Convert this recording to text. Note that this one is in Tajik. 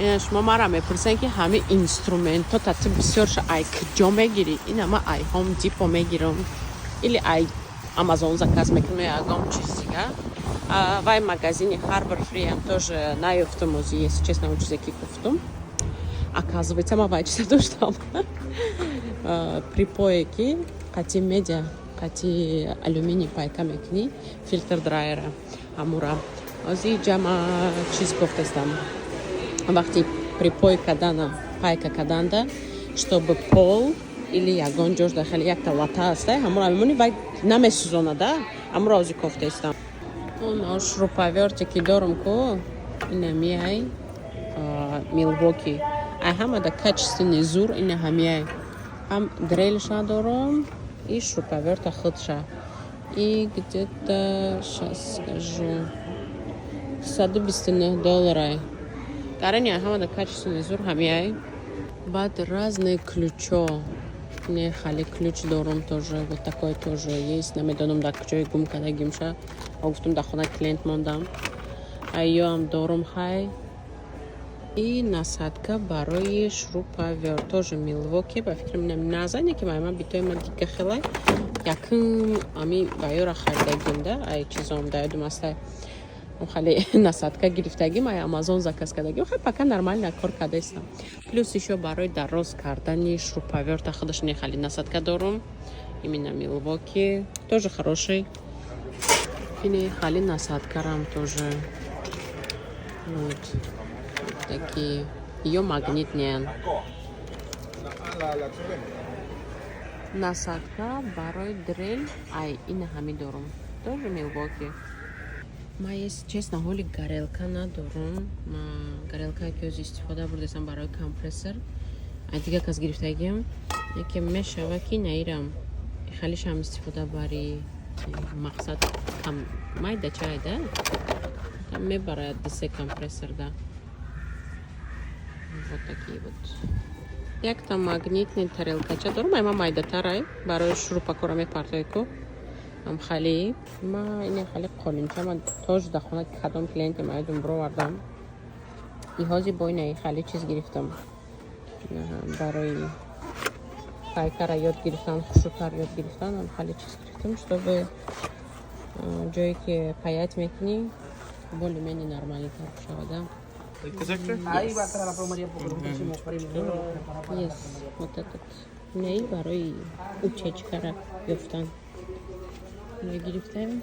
Ина, шумо мара мепурсен, ки ҳамин инструментҳо тати бисёрша ай куҷо мегирӣ? Ина, ма ай Home Depot мегирам или ай Амазон заказ мекунам, ягон чиз дига. Вай магазини Harbor Freight ам тоже наёфтам ози, если честно, он чизе ки гуфтум. Оказывается, ма вай чиза доштам, припое, ки қати медь, қати алюминий пайка мекунӣ, фильтр драйера ҳамура. Ози ҷама чиз гуфтастам, вақти припой кардана, пайка карданда, чтобы пол или ягон ҷош да хеле якта лата аста, ҳамура мемонӣ, вай намесӯзонада. Ҳамура ози кофтаистам. Он шуруповёрте ки дорум ку, ина миай Milwaukee, ай ҳамада качественный зур ина ҳамиай. Ҳам дрельша дорум и шуруповёрта худша, и где-то, сейчас скажу, 129 долларай. Гарани ҳамада качественный зур ҳамиай. Баъд разные ключо, не, хали ключ дорум тоже, вот такой тоже есть. Намедонам, дар куҷое гум кардагимша. Гуфтум, дар хона клиент мондам. Айёам дорум хай. И насадка барои шуруповёрт тоже Milwaukee, ба фикрам, назане ки ман битои ма дига хелай якум ами баёра харидагим да, ай чизом да ёдум астай, хали насадка гирифтагим, ай Амазон заказ кардагим. Хай, пока нормально кор кардаистам. Плюс ещё барои дароз кардани шуруповёрта худаш не хали насадка дорум, именно Milwaukee, тоже хороший. Ини хали насадкарам тоже, вот такие, её магнитные. Насадка барои дрель ай ина ҳами дорум, тоже Milwaukee. Ма, если честно, ҳоли горелка надорум. Ма горелкае ки ҳозир истифода бурдасам, барои компрессор ай дига кас гирифтагиам. Яке мешава, ки наирам халишам истифода бари, мақсад майда чайда мебарад дисе компрессор да. Вот такие вот. Якта магнитный тарелкача дорум, ай ма майдатарай, барои шурупакора мепартои ку ам хали. Ма ини хали қолинча ма тоже дар хона кадом клиенте маядум бировардам. И ҳозир бо ина хали чиз гирифтам, барои пайкара ёд гирифтан, хушрӯтар ёд гирифтан. Ам хали чиз гирифтам, чтобы ҷое ки паять мекунӣ, более-менее нормальнитар шавада. Like this extra? Ahí va a estar la plomería porque nosotros hicimos primero preparar para Yes, вот этот. Ней барои утечкара ёфтан гирифтем.